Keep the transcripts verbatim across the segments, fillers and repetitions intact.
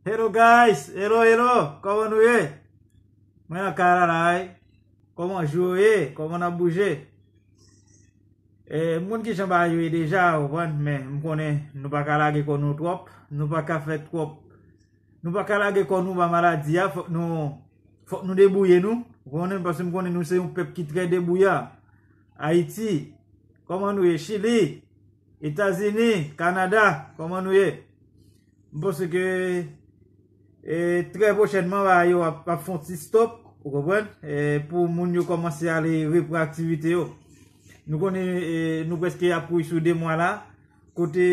Hello guys, hello hello, kòman nou ye? Mwen nan kay la la wi. Kòman jou yo ye? Kòman n ap bouje? E, m konn kijan bagay yo ye deja, ou konprann, men m konnen nou pa ka lage kò nou twòp, nou pa ka fè twòp, nou pa ka lage kò nou ba maladi a, fòk nou, fòk nou debouye nou, ou konnen, paske m konnen nou se yon pèp ki trè debouya. Ayiti, kòman nou ye? Chili, Etazini, Kanada, kòman nou ye? M panse ke e, trè pwochènman bagay yo ap, ap fè yon ti stop, ou konprann? E, pou moun yo kòmanse ale repran aktivite yo. Nou konnen e, nou prèske ap kouri sou de mwa la, kote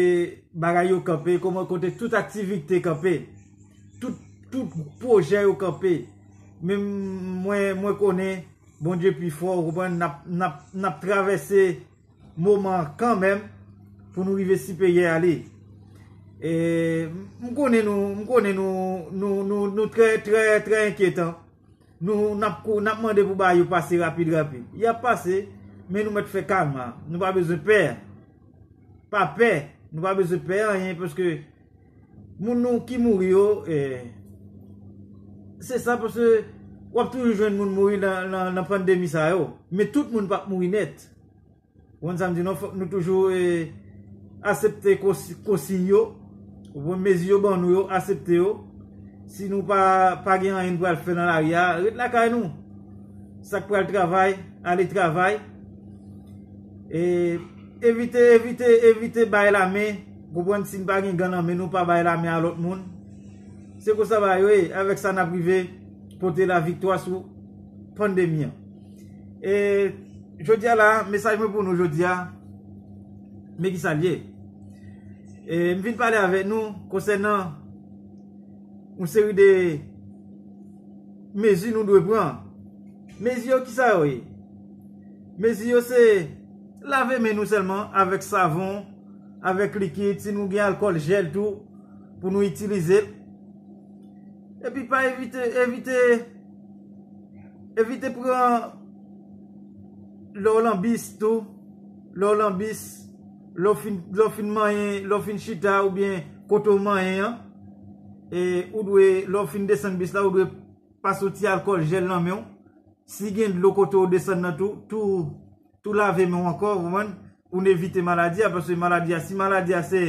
bagay yo kanpe, kòman kote tout aktivite kanpe, tout, tout pwojè yo kanpe. Men mwen, mwen konnen Bondye pi fò, ou konprann? N ap, n ap, n ap travèse moman kanmenm pou nou rive siperyè a li. E, m konnen nou, m konnen nou, nou, nou, nou trè, trè, trè enkyetan. Nou, n ap kou-, n ap mande pou bagay yo pase rapid, rapid. Y ap pase, men nou mèt fè kalm la. Nou pa bezwen pè. Pa pè. Nou pa bezwen pè anyen, paske moun nou ki mouri yo, e, se sa, paske w ap toujou jwenn moun mouri nan, nan, nan pandemi sa yo. Men tout moun p ap mouri nèt. Ou konprann sa m di nou? Fòk nou toujou e, aksepte konsi-, konsiy yo, ou konprann, mezi yo ban nou yo, aksepte yo. Si nou pa, pa gen anyen nou pral fè nan lari a, ret lakay nou. Sa k pral travay, ale travay. E, evite, evite, evite bay lamen. Ou konprann, si n pa gen gan nan men nou, pa bay lamen a lòt moun. Se konsa bagay yo ye. Avèk sa, n ap rive pote laviktwa sou pandemi an. E, jodi a la, mesaj mwen pou nou jodi a, men ki sa l ye. E, m vin pale avèk nou konsènan yon seri de mezi nou dwe pran. Mezi yo, ki sa yo ye? Mezi yo se lave men nou sèlman avèk savon, avèk likid, si nou gen alkòl jèl tou, pou nou itilize l. Epi pa evite, evite, evite pran lè w lan bis tou, lè w lan bis, lè w fin, lè w fin manyen, lè w fin chita oubyen kote w manyen an, e ou dwe, lè w fin desann bis la, ou dwe pase yon ti alkòl jèl nan men w. Si gen dlo kote w desann nan tou, tou, tou lave men w ankò, ou konprann? Pou n evite maladi a, paske maladi a, si maladi a se,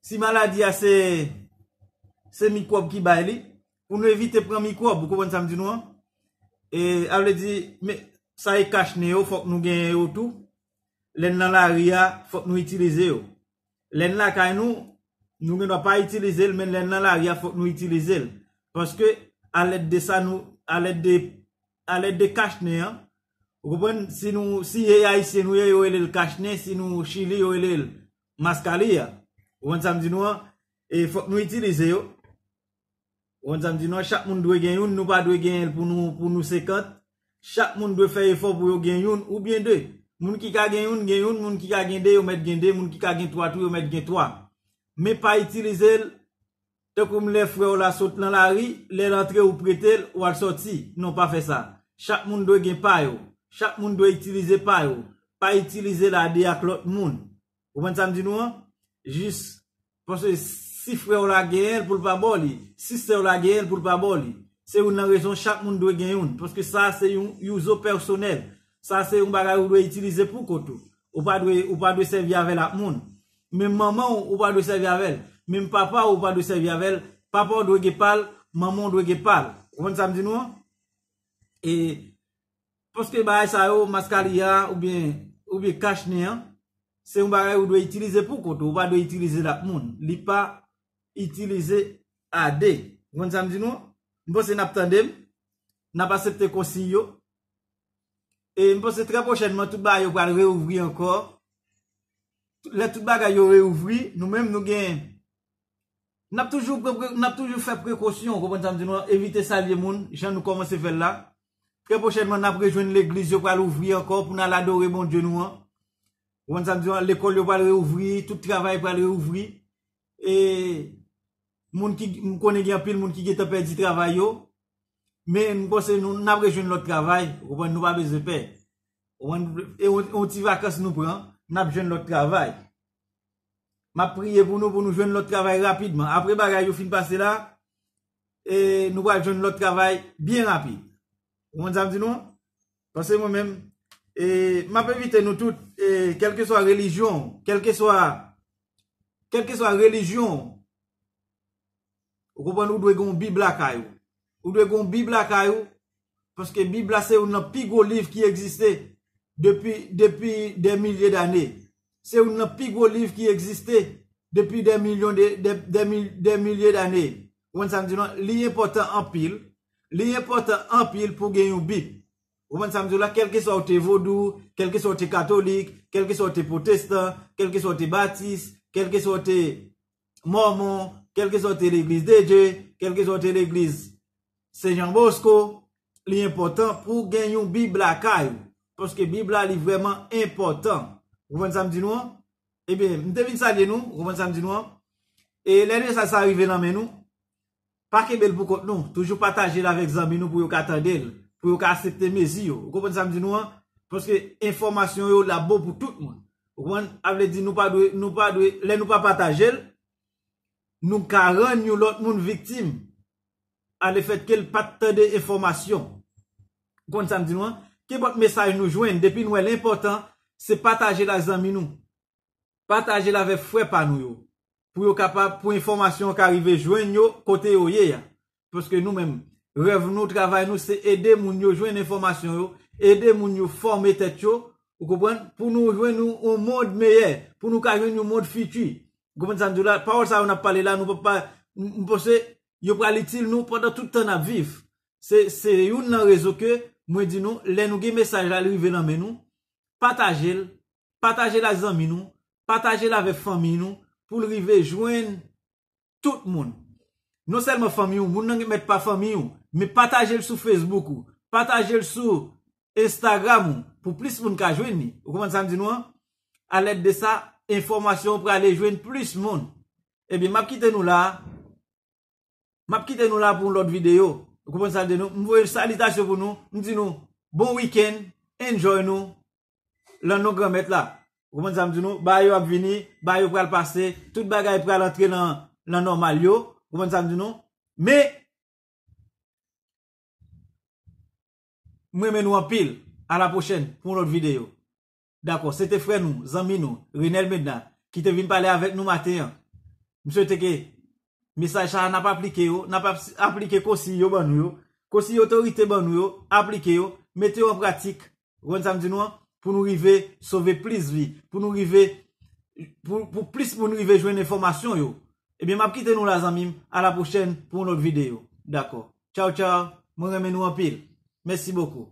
si maladi a se, se mikwòb ki bay li, pou nou evite pran mikwòb, ou konprann sa m di nou an? E, a vle di, men, sa e kach nen yo, fòk nou genyen yo tou. Lè n nan lari a, fòk nou itilize yo. Lè n lakay nou, nou gen dwa pa itilize l, men lè n nan lari a, fòk nou itilize l. Paske, alèd de sa, nou, alèd de, alèd de kach nen an, ou konprann, si nou, si e Ayisyen nou ye, yo rele l kach nen, si nou Chili, yo rele l maskaliya. Ou konprann sa m di nou an? E fòk nou itilize yo. Ou konn sa m di nou an, chak moun dwe gen youn, nou pa dwe genyen l pou nou, pou nou senkant. Chak moun dwe fè efò pou yo gen youn oubyen de. Moun ki ka gen youn, gen youn, moun ki ka gen de, yo mèt gen de, moun ki ka gen twa tou, yo mèt gen twa. Men pa itilize l tankou m lè frè w la sot nan lari, lè l antre ou prete l, w al sòti. Non, pa fè sa. Chak moun dwe gen pa yo. Chak moun dwe itilize pa yo. Pa itilize l a de ak lòt moun. Ou konprann sa m di nou an? Jis, paske si frè w la genyen l pou l pa ba w li, si sè w la genyen l pou l pa ba w li. Se youn nan rezon chak moun dwe gen youn, paske sa se yon uzo pèsonèl. Sa se yon bagay ou dwe itilize pou kont ou. Ou pa dwe, ou pa dwe sèvi avè l ak moun. Menm manman w, ou pa dwe sèvi avè l. Menm papa w, ou pa dwe sèvi avè l. Papa w dwe gen pa l, manman w dwe gen pa l. Ou konprann sa m di nou an? E paske bagay sa yo, maskaliya oubyen, oubyen kach nen an, se yon bagay ou dwe itilize pou kont ou, ou pa dwe itilize l ak moun. Li pa itilize a de. Ou konn sa m di nou? M panse n ap tande m, n ap aksepte konsiy yo. E m panse trè pwochènman, tout bagay yo pral reouvri ankò. Lè tout bagay yo reouvri, nou menm nou gen N ap toujou pre-, pre-, n ap toujou fè prekosyon, ou konprann sa m di nou an, evite salye moun, jan nou kòmanse fè l la. Trè pwochènman, n ap rejwenn legliz, yo pral ouvri ankò pou n al adore Bondye nou an. Ou konprann sa m di nou an, lekòl yo pral reouvri, tout travay pral reouvri. E moun ki, m konnen gen anpil moun ki gentan pèdi travay yo, men m panse nou, n ap rejwenn lòt travay, ou konprann, nou pa bezwen pè. Ou konprann, e yon, yon ti vakans nou pran, n ap jwenn lòt travay. M ap priye pou nou, pou nou jwenn lòt travay rapidman. Apre bagay yo fin pase la, e nou pral jwenn lòt travay byen rapid. Ou konprann sa m di nou an? Paske mwen menm, e, m ap envite nou tout, e, kèlkeswa relijyon, kèlkeswa, kèlkeswa relijyon, ou konprann, ou dwe gen yon Bib lakay ou. Ou dwe gen yon Bib lakay ou, paske Bib la se youn nan pi gwo liv ki egziste depi, depi dè milye dane. Se youn nan pi gwo liv ki egziste depi dè milyon de, dè, dè mil, dè milye dane. Ou konprann sa m di nou an? Li enpòtan anpil. Li enpòtan anpil pou gen yon Bib. Ou konprann sa m di w la? Kèlkeswa w te vodou, kèlkeswa w te katolik, kèlkeswa w te pwotestan, kèlkeswa w te batis, kèlkeswa w te mòmon, kèlkeswa w te legliz de Dye, kèlkeswa w te legliz Sen Jan Bosko, li enpòtan pou w gen yon Bib lakay ou. Paske Bib la, li vrèman enpòtan. Ou konprann sa m di nou an? Ebyen, m te vin salye nou, ou konprann sa m di nou an? E lè mesaj sa rive nan men nou, pa kenbe l pou kont nou. Toujou pataje l avèk zanmi nou pou yo ka tande l, pou yo ka aksepte mezi yo. Ou konprann sa m di nou an? Paske enfòmasyon yo la bon pou tout moun. Ou konprann? A vle di nou pa dwe, nou pa dwe, lè nou pa pataje l, nou ka rann yon lòt moun viktim a lefètke l pa t tande enfòmasyon. Ou konn sa m di nou an? Kenpòt mesaj nou jwenn, depi n wè l enpòtan, se pataje l ak zanmi nou. Pataje l avèk frè pa nou yo. Pou yo kapab, pou enfòmasyon an ka rive jwenn yo kote yo ye a. Paske nou menm, rèv nou, travay nou, se ede moun yo jwenn enfòmasyon yo, ede moun yo fòme tèt yo, ou konprann? Pou nou jwenn yon, yon mond meyè, pou nou ka jwenn yon mond fiti. Ou konprann sa m di w la? Pawòl sa yo n ap pale la, nou pa, pa, m, m panse yo pral itil nou pandan tout tan n ap viv. Se, se youn nan rezon ke mwen di nou, lè nou gen mesaj la, li rive nan men nou, pataje l, pataje l ak zanmi nou, pataje l avèk fanmi nou, pou l rive jwenn tout moun. Non sèlman fanmi w, moun nan gen mèt pa fanmi w, men pataje l sou Facebook ou, pataje l sou Instagram ou, pou plis moun ka jwenn li. Ou konprann sa m di nou an? Alèd de sa, enfòmasyon an prale jwenn plis moun. Ebyen, m ap kite nou la. M ap kite nou la pou yon lòt videyo. Ou konprann sa m di nou? M voye salitasyon pou nou. M di nou, bon wikenn, enjoy nou. Lan non Granmèt la. Ou konprann sa m di nou? Bagay yo ap vini, bagay yo pral pase, tout bagay pral antre nan, nan nòmal yo. Ou konprann sa m di nou? Men, m renmen nou anpil. A la pwochèn pou yon lòt videyo. Dakò, se te frè nou, zanmi nou, Renel Medna, ki te vin pale avèk nou maten an. M swete ke mesaj sa a n ap aplike yo, n ap ap-, aplike konsiy yo ban nou yo, konsiy otorite ban nou yo, aplike yo, mete yo an pratik. Ou konn sa m di nou an? Pou nou rive sove plis vi, pou nou rive, pou, pou plis moun rive jwenn enfòmasyon yo. Ebyen, m ap kite nou la, zanmi m. A la pwochèn pou yon lòt videyo. Dakò. Tchaw, tchaw. Mwen renmen nou anpil. Mèsi bokou.